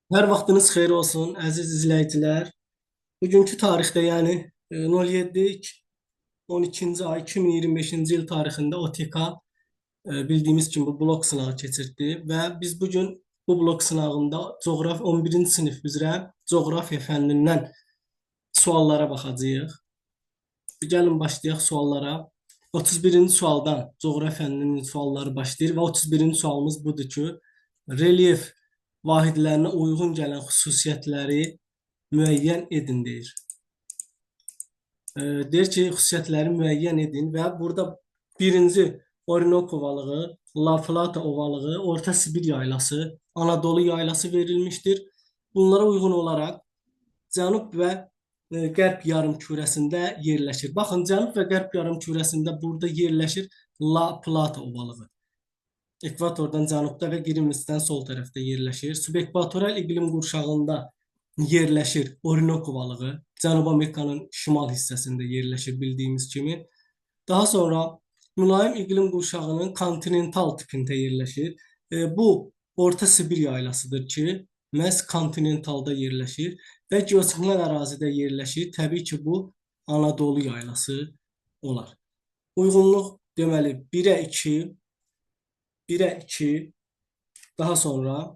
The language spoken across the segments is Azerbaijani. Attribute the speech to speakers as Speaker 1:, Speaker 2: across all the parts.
Speaker 1: Hər vaxtınız xeyir olsun, əziz izləyicilər. Bugünkü tarixdə, yəni 07-12-ci ay 2025-ci il tarixində OTK bildiyimiz kimi bu blok sınağı keçirdi və biz bugün bu blok sınağında coğrafi 11-ci sinif üzrə coğrafiya fənnindən suallara baxacağıq. Gəlin başlayaq suallara. 31-ci sualdan coğrafiya fənninin sualları başlayır və 31-ci sualımız budur ki, relyef vahidlərinə uyğun gələn xüsusiyyətləri müəyyən edin deyir. Deyir ki, xüsusiyyətləri müəyyən edin və burada birinci Orinoco ovalığı, La Plata ovalığı, Orta Sibir yaylası, Anadolu yaylası verilmişdir. Bunlara uyğun olaraq cənub və qərb yarımkürəsində yerləşir. Baxın, cənub və qərb yarımkürəsində burada yerləşir La Plata ovalığı. Ekvatordan cənubda və Greenwichdən sol tərəfdə yerləşir. Subekvatorial iqlim qurşağında yerləşir Orinoco ovalığı. Cənubi Amerikanın şimal hissəsində yerləşir bildiyimiz kimi. Daha sonra mülayim iqlim qurşağının kontinental tipində yerləşir. Bu Orta Sibir yaylasıdır ki, məhz kontinentalda yerləşir və geosinklinal ərazidə yerləşir. Təbii ki, bu Anadolu yaylası olar. Uyğunluq deməli 1-ə 2, 1-ə 2, daha sonra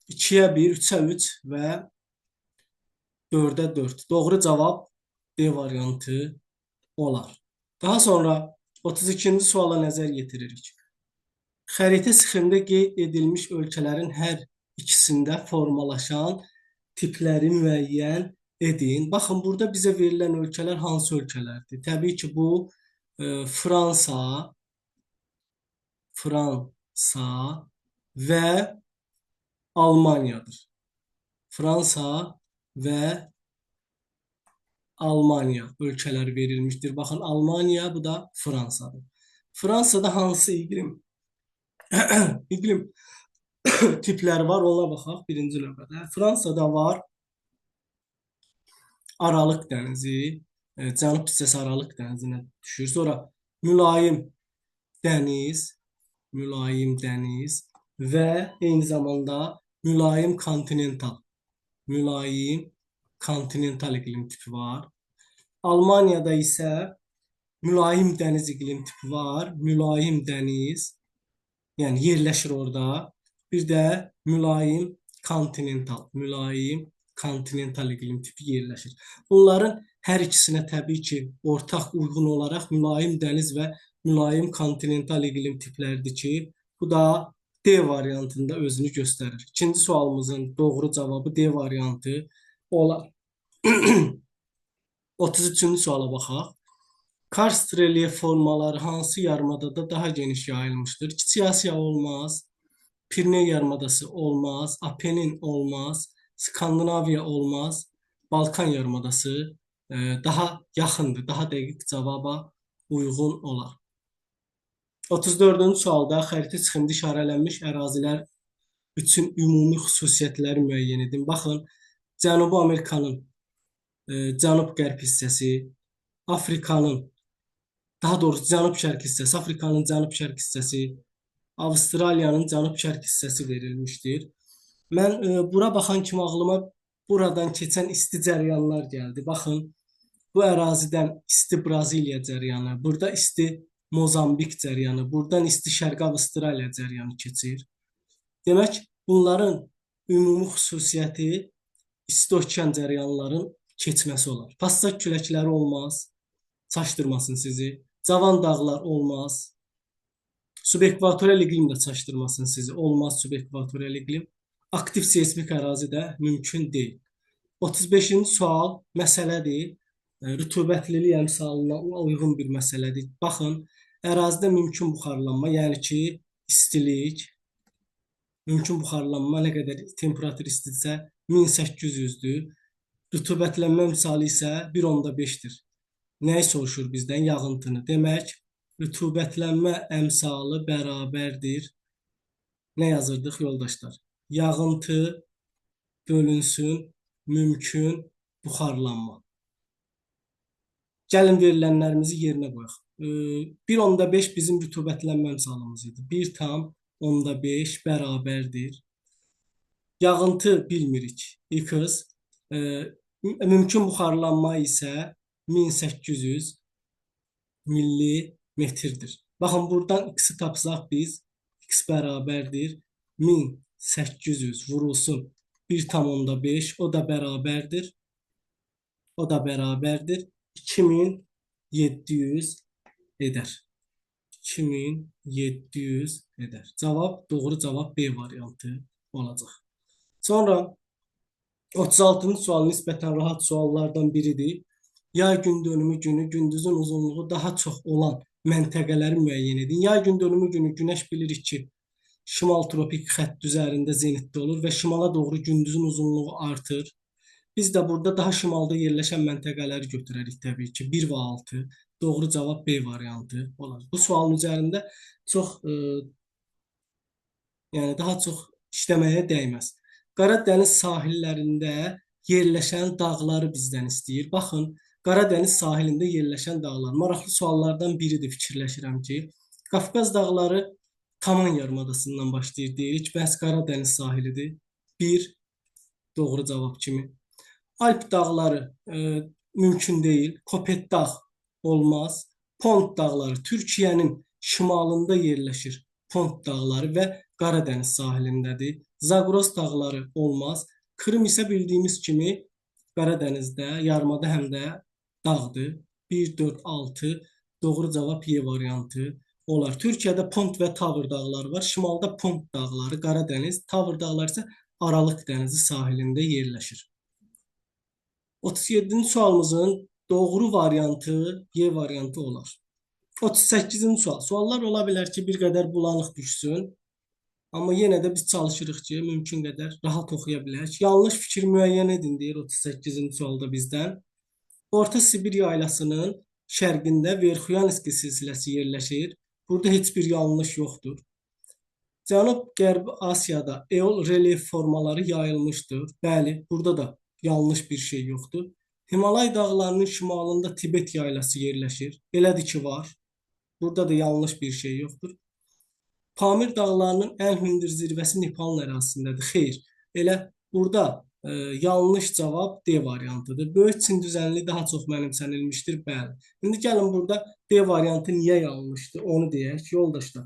Speaker 1: 2-yə 1, 3-ə 3 və 4-ə 4. Doğru cavab D variantı olar. Daha sonra 32-ci suala nəzər yetiririk. Xəritə sxemdə qeyd edilmiş ölkələrin hər ikisində formalaşan tipləri müəyyən edin. Baxın, burada bizə verilən ölkələr hansı ölkələrdir? Təbii ki, bu Fransa, Fransa və Almaniyadır. Fransa və Almaniya ölkələri verilmişdir. Baxın, Almaniya, bu da Fransadır. Fransada hansı iqlim iqlim tipləri var, ona baxaq birinci növbədə. Fransada var Aralıq dənizi, cənub hissəsi Aralıq dənizinə düşür. Sonra mülayim dəniz, mülayim dəniz və eyni zamanda mülayim kontinental, mülayim kontinental iqlim tipi var. Almaniyada isə mülayim dəniz iqlim tipi var. Mülayim dəniz, yəni yerləşir orada. Bir də mülayim kontinental, mülayim kontinental iqlim tipi yerləşir. Bunların hər ikisinə təbii ki, ortaq uyğun olaraq mülayim dəniz və mülayim kontinental iqlim tipləridir ki, bu da D variantında özünü göstərir. İkinci sualımızın doğru cavabı D variantı olar. 33-cü suala baxaq. Karst relyef formaları hansı yarımadada daha geniş yayılmışdır? Kiçik Asiya olmaz, Piriney yarımadası olmaz, Apenin olmaz, Skandinaviya olmaz, Balkan yarımadası daha yaxındır, daha dəqiq cavaba uyğun olar. 34-cü sualda xəritə sxemdə işarələnmiş ərazilər üçün ümumi xüsusiyyətləri müəyyən edin. Baxın, Cənubi Amerikanın cənub-qərb hissəsi, Afrikanın, daha doğrusu cənub-şərq hissəsi, Afrikanın cənub-şərq hissəsi, Avstraliyanın cənub-şərq hissəsi verilmişdir. Mən bura baxan kimi ağlıma buradan keçən isti cəryanlar gəldi. Baxın, bu ərazidən isti Braziliya cəryanı, burada isti Mozambik cəryanı, buradan isti Şərqi Avstraliya cəryanı keçir. Demək, bunların ümumi xüsusiyyəti isti okean cəryanların keçməsi olar. Passat küləkləri olmaz, çaşdırmasın sizi. Cavan dağlar olmaz. Subekvatorial iqlim də çaşdırmasın sizi. Olmaz subekvatorial iqlim. Aktiv seysmik ərazi də mümkün deyil. 35-ci sual məsələdir. Rütubətlilik əmsalına uyğun bir məsələdir. Baxın, ərazidə mümkün buxarlanma, yəni ki, istilik, mümkün buxarlanma nə qədər temperatur istidirsə 1800-dür. Rütubətlənmə misalı isə 1,5-dir. Nəyi soruşur bizdən? Yağıntını. Demək, rütubətlənmə əmsalı bərabərdir. Nə yazırdıq yoldaşlar? Yağıntı bölünsün mümkün buxarlanma. Gəlin verilənlərimizi yerinə qoyaq. 1,5 bizim rütubətlənmə misalımız idi. 1,5 bərabərdir. Yağıntı bilmirik. X. Mümkün buxarlanma isə 1800 millimetrdir. Baxın, buradan x-i tapsaq biz, x bərabərdir 1800 vurulsun 1,5, o da bərabərdir. O da bərabərdir 2700 edər. 2700 edər. Cavab, doğru cavab B variantı olacaq. Sonra 36-cı sual nisbətən rahat suallardan biridir. Yay gün dönümü günü gündüzün uzunluğu daha çox olan məntəqələri müəyyən edin. Yay gün dönümü günü günəş bilirik ki, şimal tropik xətt üzərində zenitdə olur və şimala doğru gündüzün uzunluğu artır. Biz də burada daha şimalda yerləşən məntəqələri götürərik təbii ki, 1 və 6. Doğru cavab B variantı olar. Bu sualın üzərində çox, yəni daha çox işləməyə dəyməz. Qara dəniz sahillərində yerləşən dağları bizdən istəyir. Baxın, Qara dəniz sahilində yerləşən dağlar. Maraqlı suallardan biridir, fikirləşirəm ki, Qafqaz dağları Taman yarımadasından başlayır deyirik. Bəs Qara dəniz sahilidir. 1, doğru cavab kimi. Alp dağları mümkün deyil. Kopetdağ olmaz. Pont dağları Türkiyənin şimalında yerləşir. Pont dağları və Qara dəniz sahilindədir. Zagros dağları olmaz. Krım isə bildiyimiz kimi Qara dənizdə, yarımada həm də dağdır. 1, 4, 6 doğru cavab Y variantı olar. Türkiyədə Pont və Tavr dağları var. Şimalda Pont dağları, Qara dəniz, Tavr dağları isə Aralıq dənizi sahilində yerləşir. 37-ci sualımızın doğru variantı Y variantı olar. 38-ci sual. Suallar ola bilər ki, bir qədər bulanıq düşsün. Amma yenə də biz çalışırıq ki, mümkün qədər rahat oxuya bilək. Yanlış fikir müəyyən edin deyir 38-ci sualda bizdən. Orta Sibir yaylasının şərqində Verxuyanski silsiləsi yerləşir. Burada heç bir yanlış yoxdur. Cənub-Qərbi Asiyada eol relyef formaları yayılmışdır. Bəli, burada da yanlış bir şey yoxdur. Himalay dağlarının şimalında Tibet yaylası yerləşir. Elədir ki, var. Burada da yanlış bir şey yoxdur. Pamir dağlarının ən hündür zirvəsi Nepalın ərazisindədir. Xeyr, elə burada yanlış cavab D variantıdır. Böyük Çin düzənliyi daha çox mənimsənilmişdir. Bəli. İndi gəlin burada D variantı niyə yanlışdır, onu deyək yoldaşlar.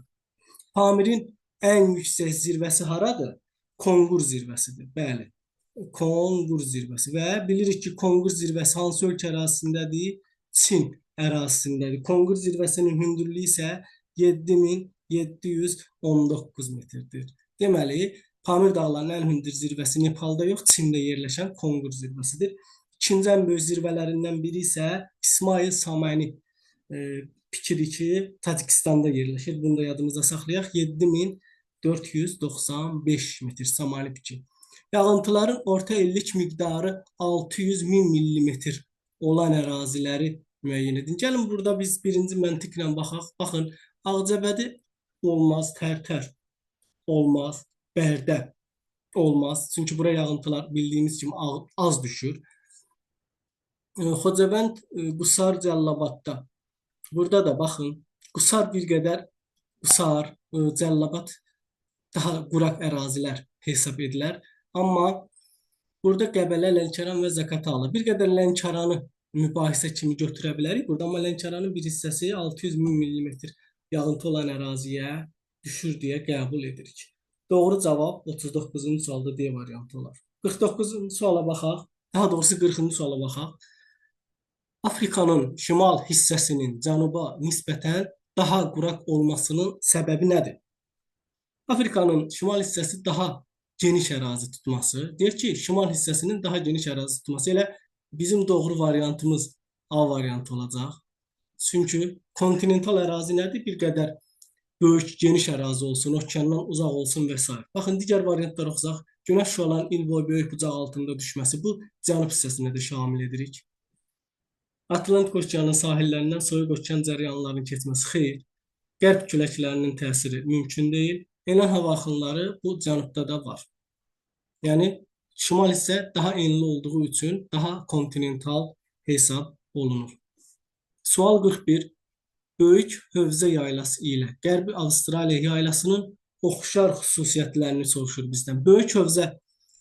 Speaker 1: Pamirin ən yüksək zirvəsi haradır? Konqur zirvəsidir. Bəli. Konqur zirvəsi və bilirik ki, Konqur zirvəsi hansı ölkə ərazisindədir? Çin ərazisindədir. Konqur zirvəsinin hündürlüyü isə 7719 metrdir. Deməli, Pamir dağlarının ən hündür zirvəsi Nepalda yox, Çində yerləşən Konqur zirvəsidir. İkinci ən böyük zirvələrindən biri isə İsmail Samani pikidir ki, Tacikistanda yerləşir. Bunu da yadımızda saxlayaq. 7495 metr Samani piki. Yağıntıların orta illik miqdarı 600 min millimetr olan əraziləri müəyyən edin. Gəlin burada biz birinci məntiqlə baxaq. Baxın, Ağcabədi olmaz, Tərtər olmaz, Bərdə olmaz. Çünki bura yağıntılar bildiyimiz kimi az düşür. Xocavənd, Qusar, Cəllabadda. Burada da baxın, Qusar bir qədər, Qusar, Cəllabad daha quraq ərazilər hesab edilər. Amma burada Qəbələ, Lənkəran və Zaqatala. Bir qədər Lənkəranı mübahisə kimi götürə bilərik. Burada amma Lənkəranın bir hissəsi 600 min millimetr yağıntı olan əraziyə düşür deyə qəbul edirik. Doğru cavab 39-cu sualda D variantı olar. 49-cu suala baxaq. Daha doğrusu 40-cı suala baxaq. Afrikanın şimal hissəsinin cənuba nisbətən daha quraq olmasının səbəbi nədir? Afrikanın şimal hissəsi daha geniş ərazi tutması. Deyir ki, şimal hissəsinin daha geniş ərazi tutması. Elə bizim doğru variantımız A variantı olacaq. Çünki kontinental ərazi nədir? Bir qədər böyük, geniş ərazi olsun, okeandan uzaq olsun və s. Baxın, digər variantlar oxusaq, günəş şüalarının il boyu böyük bucaq altında düşməsi, bu cənub hissəsində də şamil edirik. Atlantik okeanın sahillərindən soyuq okean cərəyanlarının keçməsi xeyr. Qərb küləklərinin təsiri mümkün deyil. Enən hava axınları bu cənubda da var. Yəni, şimal hissə daha enli olduğu üçün daha kontinental hesab olunur. Sual 41. Böyük Hövzə yaylası ilə Qərbi Avstraliya yaylasının oxşar xüsusiyyətlərini soruşur bizdən. Böyük Hövzə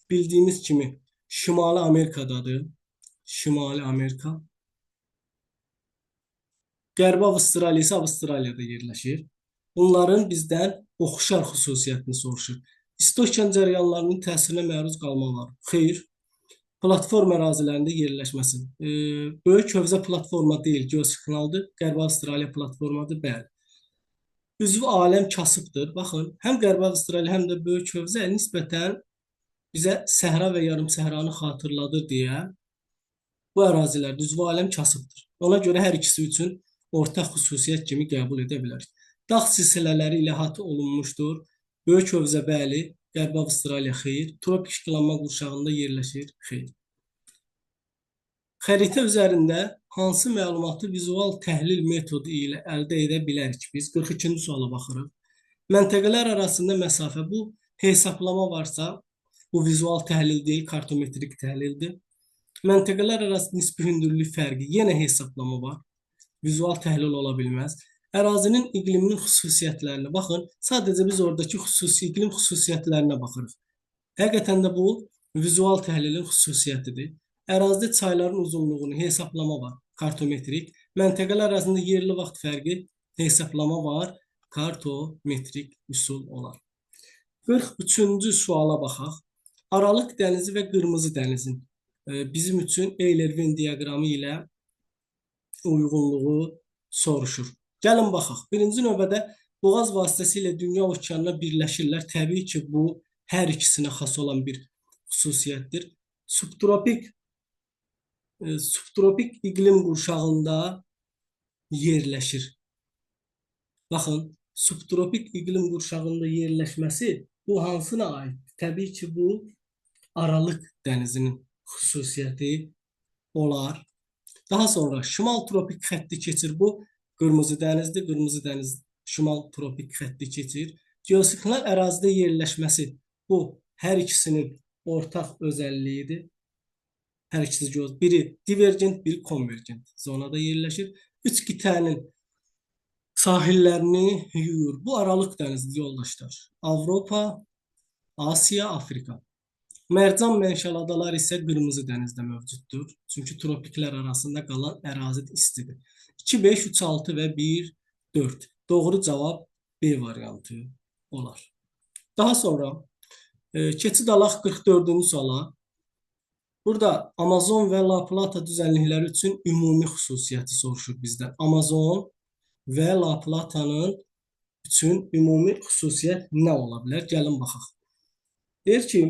Speaker 1: bildiyimiz kimi Şimali Amerikadadır. Şimali Amerika. Qərbi Avstraliya isə Avstraliyada yerləşir. Bunların bizdən oxşar xüsusiyyətini soruşur. İsti okean cərəyanlarının təsirinə məruz qalmaları. Xeyr. Platforma ərazilərində yerləşməsi. Böyük hövzə platforma deyil, geosiklinaldır. Qərbi Avstraliya platformadır, bəli. Üzvü aləm kasıbdır. Baxın, həm Qərbi Avstraliya, həm də böyük hövzə nisbətən bizə səhra və yarım səhranı xatırladır deyə bu ərazilərdə üzvü aləm kasıbdır. Ona görə hər ikisi üçün ortaq xüsusiyyət kimi qəbul edə bilərik. Dağ silsilələri ilə əhatə olunmuşdur. Böyük hövzə bəli, Qərbi Avstraliya xeyr, tropik işıqlanma qurşağında yerləşir, xeyr. Xəritə üzərində hansı məlumatı vizual təhlil metodu ilə əldə edə bilərik? Biz 42-ci suala baxırıq. Məntəqələr arasında məsafə, bu hesablama varsa, bu vizual təhlil deyil, kartometrik təhlildir. Məntəqələr arası nisbi hündürlük fərqi, yenə hesablama var. Vizual təhlil ola bilməz. Ərazinin iqliminin xüsusiyyətlərinə baxın. Sadəcə biz oradakı xüsusi iqlim xüsusiyyətlərinə baxırıq. Həqiqətən də bu vizual təhlilin xüsusiyyətidir. Ərazidə çayların uzunluğunu hesablama var, kartometrik. Məntəqələr arasında yerli vaxt fərqi hesablama var, kartometrik üsul olar. 43-cü suala baxaq. Aralıq dənizi və Qırmızı dənizin bizim üçün Euler-Venn diaqramı ilə uyğunluğu soruşur. Gəlin baxaq. Birinci növbədə boğaz vasitəsilə dünya okeanına birləşirlər. Təbii ki, bu hər ikisinə xas olan bir xüsusiyyətdir. Subtropik iqlim qurşağında yerləşir. Baxın, subtropik iqlim qurşağında yerləşməsi bu hansına aiddir? Təbii ki, bu Aralıq dənizinin xüsusiyyəti olar. Daha sonra şimal tropik xətti keçir. Bu Qırmızı dənizdir. Qırmızı dəniz şimal tropik xətti keçir. Geosiklinal ərazidə yerləşməsi bu hər ikisinin ortaq özəlliyidir. Hər ikisi biri divergent, biri konvergent zonada yerləşir. Üç qitənin sahillərini yuyur. Bu Aralıq dənizidir yoldaşlar. Avropa, Asiya, Afrika. Mərcan mənşəli adalar isə Qırmızı dənizdə mövcuddur. Çünki tropiklər arasında qalan ərazi istidir. 2, 5, 3, 6 və 1, 4. Doğru cavab B variantı olar. Daha sonra keçid alaq 44-cü suala. Burada Amazon və La Plata düzənlikləri üçün ümumi xüsusiyyəti soruşur bizdən. Amazon və La Plata'nın üçün ümumi xüsusiyyət nə ola bilər? Gəlin baxaq. Deyir ki,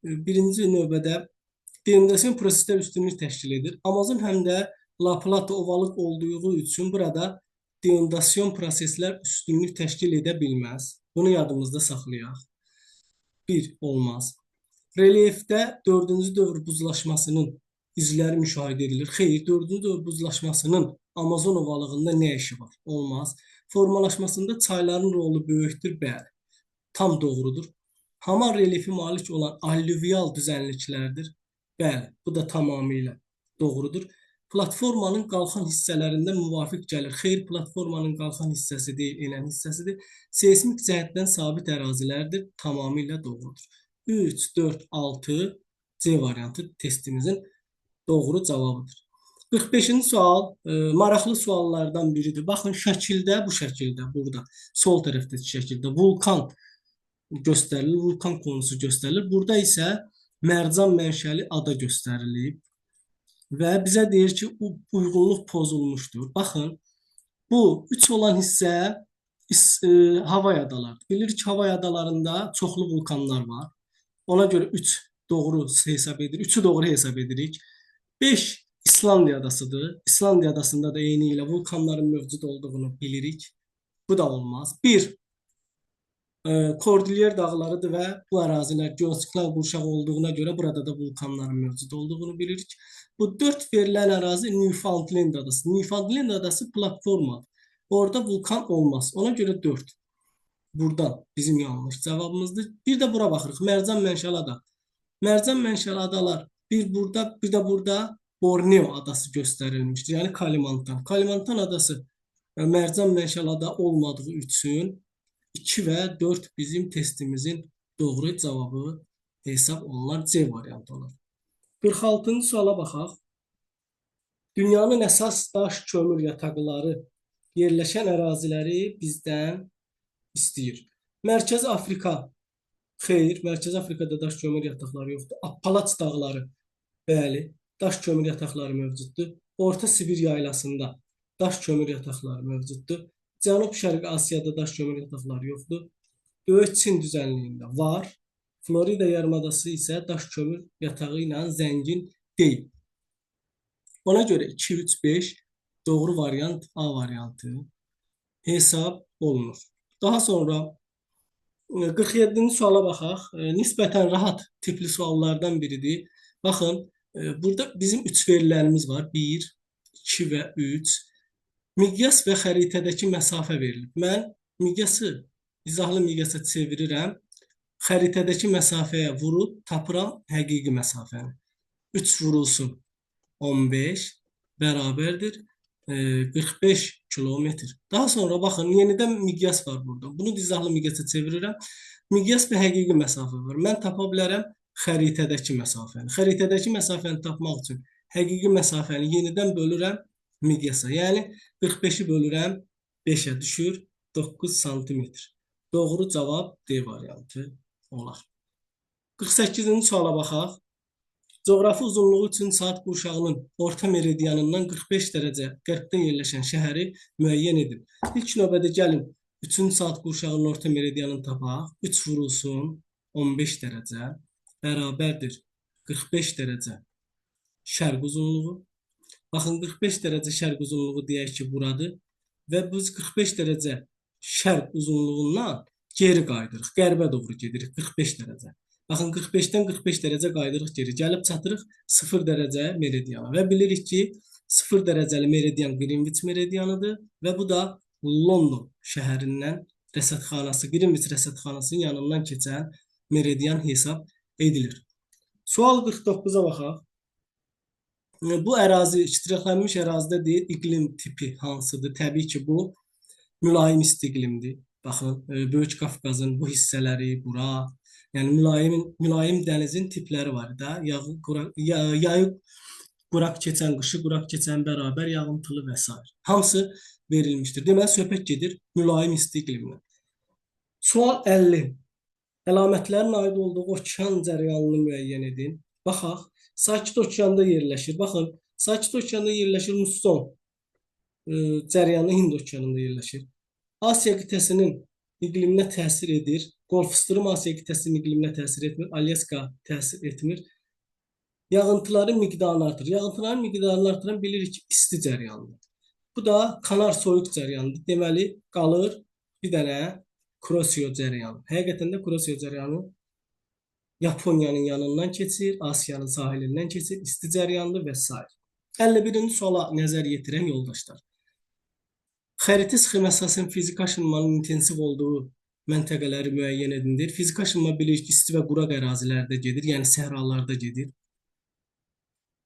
Speaker 1: birinci növbədə denudasiyon proseslər üstünlük təşkil edir. Amazon həm də La Plata ovalıq olduğu üçün burada denudasiyon proseslər üstünlük təşkil edə bilməz. Bunu yadımızda saxlayaq. Bir, olmaz. Relyefdə 4-cü dövr buzlaşmasının izləri müşahidə edilir. Xeyr, 4-cü dövr buzlaşmasının Amazon ovalığında nə işi var? Olmaz. Formalaşmasında çayların rolu böyükdür. Bəli, tam doğrudur. Hamar relyefi malik olan allüvial düzənliklərdir. Bəli, bu da tamamilə doğrudur. Platformanın qalxan hissələrində müvafiq gəlir. Xeyr, platformanın qalxan hissəsi deyil, enən hissəsidir. Seysmik cəhətdən sabit ərazilərdir. Tamamilə doğrudur. 3, 4, 6 C variantı testimizin doğru cavabıdır. 45-ci sual maraqlı suallardan biridir. Baxın, şəkildə, bu şəkildə, burada, sol tərəfdəki şəkildə vulkan göstərilir, vulkan konusu göstərilir. Burada isə mərcan mənşəli ada göstərilib və bizə deyir ki, uyğunluq pozulmuşdur. Baxın, bu 3 olan hissə Havay adalarıdır. Bilirik ki, Havay adalarında çoxlu vulkanlar var. Ona görə 3 doğru hesab edirik. 3-ü doğru hesab edirik. 5 İslandiya adasıdır. İslandiya adasında da eyni ilə vulkanların mövcud olduğunu bilirik. Bu da olmaz. 1 Kordilyer dağlarıdır və bu ərazilər geosiklinal qurşaq olduğuna görə burada da vulkanların mövcud olduğunu bilirik. Bu 4 verilən ərazi Newfoundland adası. Newfoundland adası platformadır. Orada vulkan olmaz. Ona görə 4. Buradan bizim yanlış cavabımızdır. Bir də bura baxırıq. Mərcan mənşəli ada. Mərcan mənşəli adalar bir burada, bir də burada Borneo adası göstərilmişdir. Yəni Kalimantan. Kalimantan adası mərcan mənşəli ada olmadığı üçün 2 və 4 bizim testimizin doğru cavabı hesab olunar. C variantı olar. 46-cı suala baxaq. Dünyanın əsas daş kömür yataqları yerləşən əraziləri bizdən istəyir. Mərkəzi Afrika, xeyr, Mərkəzi Afrikada daş kömür yataqları yoxdur. Appalaç dağları, bəli, daş kömür yataqları mövcuddur. Orta Sibir yaylasında daş kömür yataqları mövcuddur. Cənub-Şərqi Asiyada daş kömür yataqları yoxdur. Böyük Çin düzənliyində var. Florida yarımadası isə daş kömür yatağı ilə zəngin deyil. Ona görə 2, 3, 5 doğru variant A variantı hesab olunur. Daha sonra 47-ci suala baxaq. Nisbətən rahat tipli suallardan biridir. Baxın, burada bizim 3 verilərimiz var. 1, 2 və 3. Miqyas və xəritədəki məsafə verilib. Mən miqyası izahlı miqyasa çevirirəm. Xəritədəki məsafəyə vurub tapıram həqiqi məsafəni. 3 vurulsun 15 bərabərdir 45 kilometr. Daha sonra baxın, yenidən miqyas var burada. Bunu izahlı miqyasa çevirirəm. Miqyas və həqiqi məsafə var. Mən tapa bilərəm xəritədəki məsafəni. Xəritədəki məsafəni tapmaq üçün həqiqi məsafəni yenidən bölürəm miqyasa. Yəni 45-i bölürəm 5-ə düşür 9 santimetr. Doğru cavab D variantı olar. 48-ci suala baxaq. Coğrafi uzunluğu üçün saat qurşağının orta meridianından 45 dərəcə qərbdə yerləşən şəhəri müəyyən edin. İlk növbədə gəlin 3-cü saat qurşağının orta meridianını tapaq. 3 vurulsun 15 dərəcə bərabərdir 45 dərəcə şərq uzunluğu. Baxın 45 dərəcə şərq uzunluğu deyək ki, buradır və biz 45 dərəcə şərq uzunluğundan geri qayıdırıq, qərbə doğru gedirik 45 dərəcə. Baxın 45-dən 45 dərəcə qayıdırıq geri. Gəlib çatırıq 0 dərəcə meridiana və bilirik ki, 0 dərəcəli meridian Greenwich meridianıdır və bu da London şəhərindən rəsədxanası, Greenwich rəsədxanasının yanından keçən meridian hesab edilir. Sual 49-a baxaq. Bu ərazi, iştiraklanmış ərazidə deyir, iqlim tipi hansıdır? Təbii ki, bu mülayim isti iqlimdir. Baxın, Böyük Qafqazın bu hissələri, bura, yəni mülayim dənizin tipləri var da. Yağı, quraq, yayı quraq keçən, qışı quraq keçən, bərabər yağıntılı və s. Hamısı verilmişdir. Deməli, söhbət gedir mülayim isti iqlimdən. Sual 50. Əlamətlərin aid olduğu okean cərəyanını müəyyən edin. Baxaq, Sakit Okeanda yerləşir. Baxın, Sakit Okeanda yerləşir musson cərəyanı Hind Okeanında yerləşir. Asiya qitəsinin iqliminə təsir edir. Golf Stream Asiya qitəsinin iqliminə təsir etmir. Alyaska təsir etmir. Yağıntıların miqdarını artırır. Yağıntıların miqdarını artıran bilirik ki, isti cərəyandır. Bu da Kanar soyuq cərəyanıdır. Deməli, qalır bir dənə Kurosio cərəyanı. Həqiqətən də Kurosio cərəyanı Yaponiyanın yanından keçir, Asiyanın sahilindən keçir, isti cərəyandır və s. 51-ci suala nəzər yetirən yoldaşlar. Xəritə sxemə əsasən fiziki aşınmanın intensiv olduğu məntəqələri müəyyən edin. Fiziki aşınma bilirik ki, isti və quraq ərazilərdə gedir, yəni səhralarda gedir.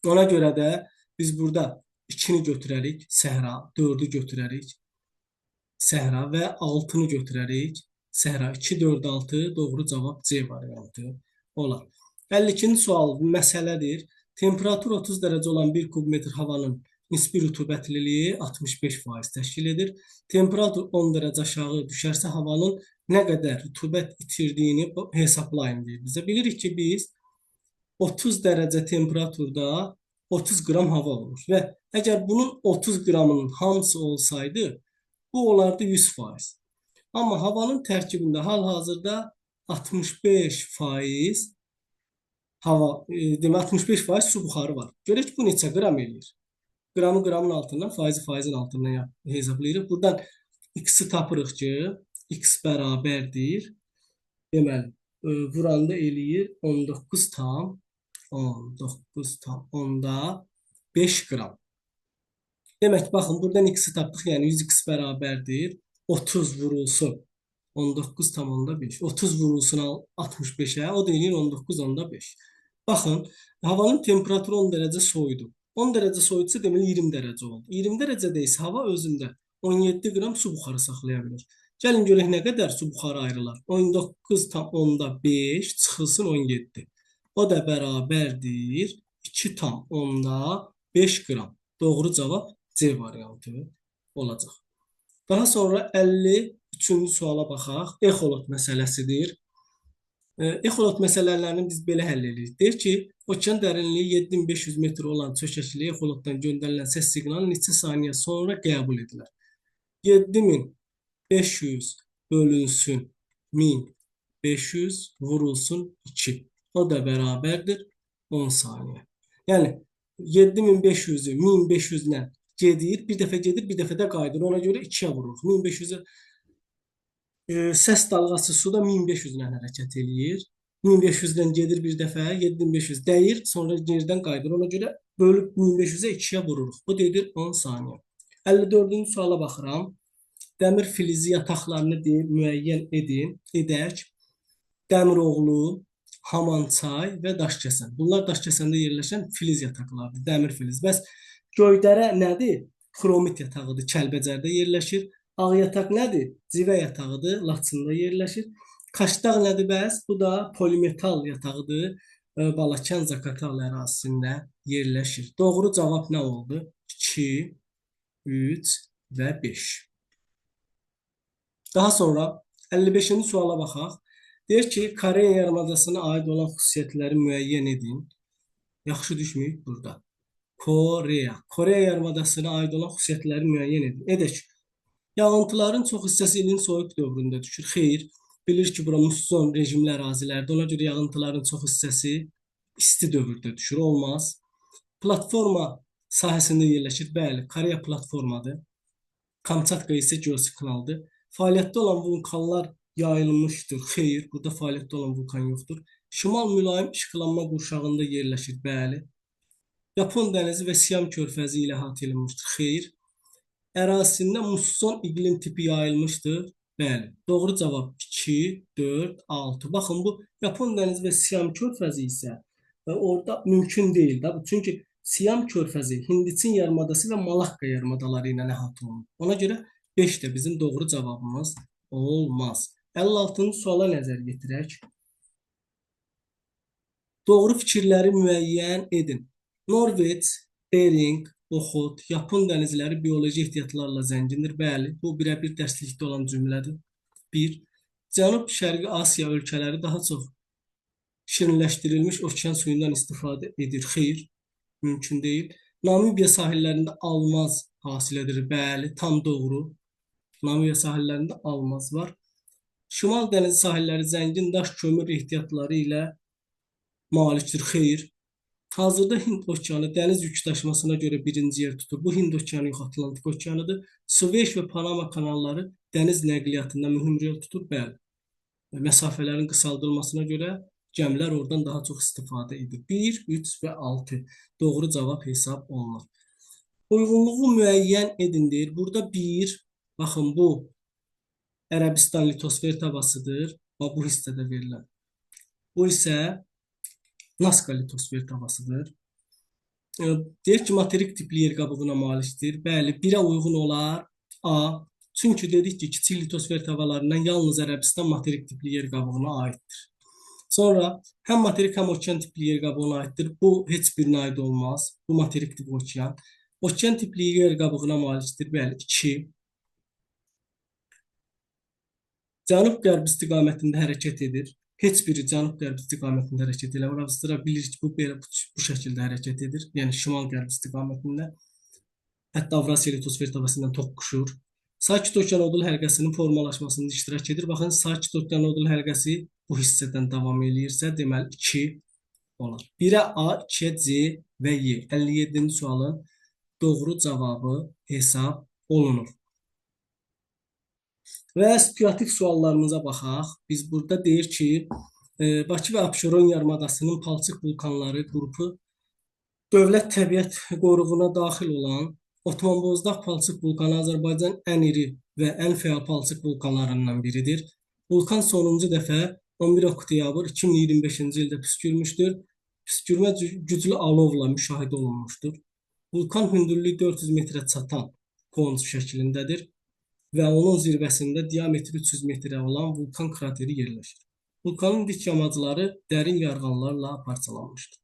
Speaker 1: Ona görə də biz burada 2-ni götürərik, səhra, 4-ü götürərik, səhra və 6-nı götürərik, səhra. 2, 4, 6 doğru cavab C variantı olar. 52-ci sual məsələdir. Temperatur 30 dərəcə olan 1 kubmetr havanın nisbi rütubətliliyi 65% təşkil edir. Temperatur 10 dərəcə aşağı düşərsə havanın nə qədər rütubət itirdiyini hesablayın deyir bizə. Bilirik ki, biz 30 dərəcə temperaturda 30 qram hava olur və əgər bunun 30 qramının hamısı olsaydı, bu olardı 100%. Amma havanın tərkibində hal-hazırda 65% hava, demək 65% su buxarı var. Görək bu neçə qram eləyir. Qramı qramın altından, faizi faizin altından hesablayırıq. Buradan x-i tapırıq ki, x bərabərdir. Deməli, vuranda eləyir 19,5 qram. Demək, baxın, buradan x-i tapdıq, yəni 100x bərabərdir. 30 vurulsun 19,5. 30 vurulsun 65-ə, o da eləyir 19,5. Baxın, havanın temperaturu 10 dərəcə soyudu. 10 dərəcə soyudsa deməli 20 dərəcə oldu. 20 dərəcədə isə hava özündə 17 qram su buxarı saxlaya bilir. Gəlin görək nə qədər su buxarı ayrılar. 19,5 çıxılsın 17. O da bərabərdir 2,5 qram. Doğru cavab C variantı olacaq. Daha sonra 53-cü suala baxaq. Exolot məsələsidir. Exolot məsələlərini biz belə həll edirik. Deyir ki, okean dərinliyi 7500 metr olan çökəkliyə exolotdan göndərilən səs siqnalı neçə saniyə sonra qəbul edilir? 7500 bölünsün 1500 vurulsun 2. O da bərabərdir 10 saniyə. Yəni 7500-ü 1500 ilə gedir, bir dəfə gedir, bir dəfə də qayıdır. Ona görə 2-yə vururuq. 1500-ə səs dalğası suda 1500 ilə hərəkət eləyir. 1500-dən gedir bir dəfə, 7500 dəyir, sonra geridən qayıdır. Ona görə bölüb 1500-ə 2-yə vururuq. Bu dedir 10 saniyə. 54-cü suala baxıram. Dəmir filizi yataqlarını deyib müəyyən edin, edək. Dəmiroğlu, Hamançay və Daşkəsən. Bunlar Daşkəsəndə yerləşən filiz yataqlarıdır, dəmir filiz. Bəs Göydərə nədir? Xromit yatağıdır, Kəlbəcərdə yerləşir. Ağ yataq nədir? Civə yatağıdır, Laçında yerləşir. Kaşdağ nədir bəs? Bu da polimetal yatağıdır, Balakən Zaqatal ərazisində yerləşir. Doğru cavab nə oldu? 2, 3 və 5. Daha sonra 55-ci suala baxaq. Deyir ki, Koreya yarımadasına aid olan xüsusiyyətləri müəyyən edin. Yaxşı düşməyib burada. Koreya. Koreya yarımadasına aid olan xüsusiyyətləri müəyyən edin. Edək. Yağıntıların çox hissəsi ilin soyuq dövründə düşür. Xeyr. Bilir ki, bura musson rejimli ərazilərdir. Ona görə yağıntıların çox hissəsi isti dövrdə düşür. Olmaz. Platforma sahəsində yerləşir. Bəli, Koreya platformadır. Kamçatka isə geosiklinaldır. Fəaliyyətdə olan vulkanlar yayılmışdır. Xeyr, burada fəaliyyətdə olan vulkan yoxdur. Şimal mülayim işıqlanma qurşağında yerləşir. Bəli. Yapon dənizi və Siam körfəzi ilə əhatə olunmuşdur. Xeyr. Ərazisində musson iqlim tipi yayılmışdır. Bəli. Doğru cavab 2, 4, 6. Baxın, bu Yapon dənizi və Siam körfəzi isə orada mümkün deyil də. Çünki Siam körfəzi Hindiçin yarımadası və Malakka yarımadaları ilə əhatə olunur. Ona görə 5 də bizim doğru cavabımız olmaz. 56-cı suala nəzər yetirək. Doğru fikirləri müəyyən edin. Norveç, Bering, Oxot, Yapon dənizləri bioloji ehtiyatlarla zəngindir. Bəli, bu birəbir dərslikdə olan cümlədir. 1. Cənub-Şərqi Asiya ölkələri daha çox şirinləşdirilmiş okean suyundan istifadə edir. Xeyr, mümkün deyil. Namibiya sahillərində almaz hasil edilir. Bəli, tam doğru. Namibiya sahillərində almaz var. Şimal dənizi sahilləri zəngin daş kömür ehtiyatları ilə malikdir. Xeyr. Hazırda Hind okeanı dəniz yük daşımasına görə birinci yer tutur. Bu Hind okeanı yox, Atlantik okeanıdır. Suveş və Panama kanalları dəniz nəqliyyatında mühüm rol tutur. Bəli. Məsafələrin qısaldılmasına görə gəmilər oradan daha çox istifadə edir. 1, 3 və 6 doğru cavab hesab olunur. Uyğunluğu müəyyən edin deyir. Burada 1, baxın bu Ərəbistan litosfer tavasıdır. Bax, bu hissədə verilən. Bu isə Nazca litosfer tavasıdır. Deyir ki, materik tipli yer qabığına malikdir. Bəli, 1-ə uyğun olar. A. Çünki dedik ki, kiçik litosfer tavalarından yalnız Ərəbistan materik tipli yer qabığına aiddir. Sonra həm materik, həm okean tipli yer qabığına aiddir. Bu heç birinə aid olmaz. Bu materik tipli okean. Okean tipli yer qabığına malikdir. Bəli, 2. Cənub-qərb istiqamətində hərəkət edir. Heç biri cənub-qərb istiqamətində hərəkət eləmir. Avstra bilir ki, bu belə bu şəkildə hərəkət edir. Yəni şimal-qərb istiqamətində. Hətta Avrasiya litosfer tavasından toqquşur. Sakit Okean odlu həlqəsinin formalaşmasında iştirak edir. Baxın, Sakit Okean odlu həlqəsi bu hissədən davam eləyirsə, deməli 2 olar. 1-ə A, 2-yə C və Y. 57-ci sualın doğru cavabı hesab olunur. Və situativ suallarımıza baxaq. Biz burada deyir ki, Bakı və Abşeron yarımadasının palçıq vulkanları qrupu Dövlət Təbiət Qoruğuna daxil olan Otmanbozdağ palçıq vulkanı Azərbaycan ən iri və ən fəal palçıq vulkanlarından biridir. Vulkan sonuncu dəfə 11 oktyabr 2025-ci ildə püskürmüşdür. Püskürmə güclü alovla müşahidə olunmuşdur. Vulkan hündürlüyü 400 metrə çatan konus şəklindədir Və onun zirvəsində diametri 300 metrə olan vulkan krateri yerləşir. Vulkanın dik yamacları dərin yarğanlarla parçalanmışdır.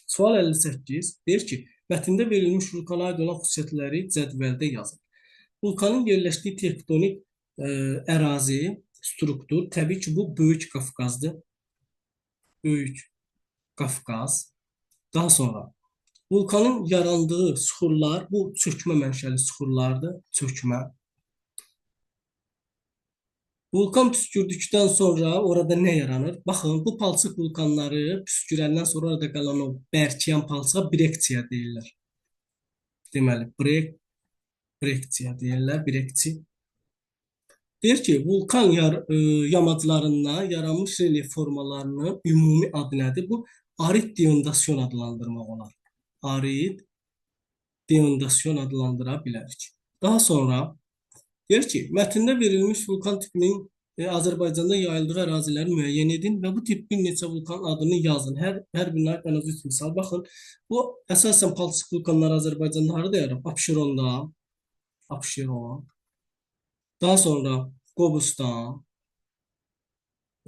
Speaker 1: Sual 58 deyir ki, mətndə verilmiş vulkana aid olan xüsusiyyətləri cədvəldə yazın. Vulkanın yerləşdiyi tektonik ərazi, struktur, təbii ki, bu Böyük Qafqazdır. Böyük Qafqaz. Daha sonra vulkanın yarandığı süxurlar, bu çökmə mənşəli süxurlardır, çökmə. Vulkan püskürdükdən sonra orada nə yaranır? Baxın, bu palçıq vulkanları püskürəndən sonra orada qalan o bərkiyən palçığa breksiya deyirlər. Deməli, breksiya deyirlər, breksi. Deyir ki, vulkan yamaclarından yaranmış relyef formalarının ümumi adı nədir? Bu, arid deondasyon adlandırmaq olar. Arid deondasyon adlandıra bilərik. Daha sonra deyir ki, mətndə verilmiş vulkan tipinin Azərbaycanda yayıldığı əraziləri müəyyən edin və bu tip bir neçə vulkan adını yazın. Hər birinə ən az 3 misal. Baxın, bu əsasən palçıq vulkanları Azərbaycanda harada yaranır? Abşeronda, Abşeron. Daha sonra Qobustan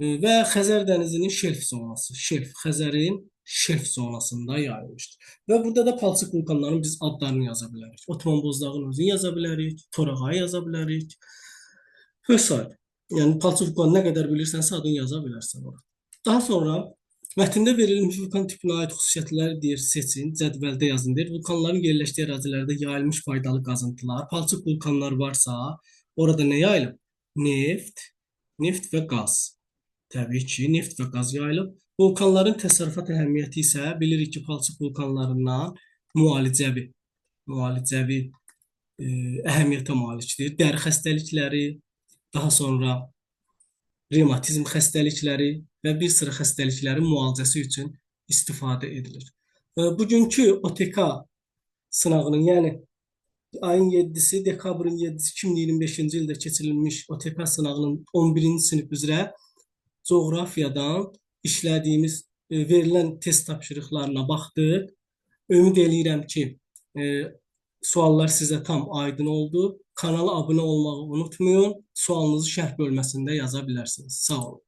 Speaker 1: və Xəzər dənizinin şelf zonası. Şelf, Xəzərin şelf zonasında yayılmışdır. Və burada da palçıq vulkanların biz adlarını yaza bilərik. Otman Bozdağın özünü yaza bilərik, Torağayı yaza bilərik və s. Yəni palçıq vulkanı nə qədər bilirsənsə adını yaza bilərsən orada. Daha sonra mətndə verilmiş vulkan tipinə aid xüsusiyyətləri deyir, seçin, cədvəldə yazın deyir. Vulkanların yerləşdiyi ərazilərdə yayılmış faydalı qazıntılar, palçıq vulkanlar varsa, orada nə yayılıb? Neft, neft və qaz. Təbii ki, neft və qaz yayılıb. Vulkanların təsərrüfat əhəmiyyəti isə bilirik ki, palçıq vulkanlarından müalicəvi əhəmiyyətə malikdir. Dəri xəstəlikləri, daha sonra revmatizm xəstəlikləri və bir sıra xəstəliklərin müalicəsi üçün istifadə edilir. Bugünkü OTK sınağının, yəni ayın 7-si, dekabrın 7-si 2025-ci ildə keçirilmiş OTK sınağının 11-ci sinif üzrə coğrafiyadan işlədiyimiz verilən test tapşırıqlarına baxdıq. Ümid eləyirəm ki, suallar sizə tam aydın oldu. Kanala abunə olmağı unutmayın. Sualınızı şərh bölməsində yaza bilərsiniz. Sağ olun.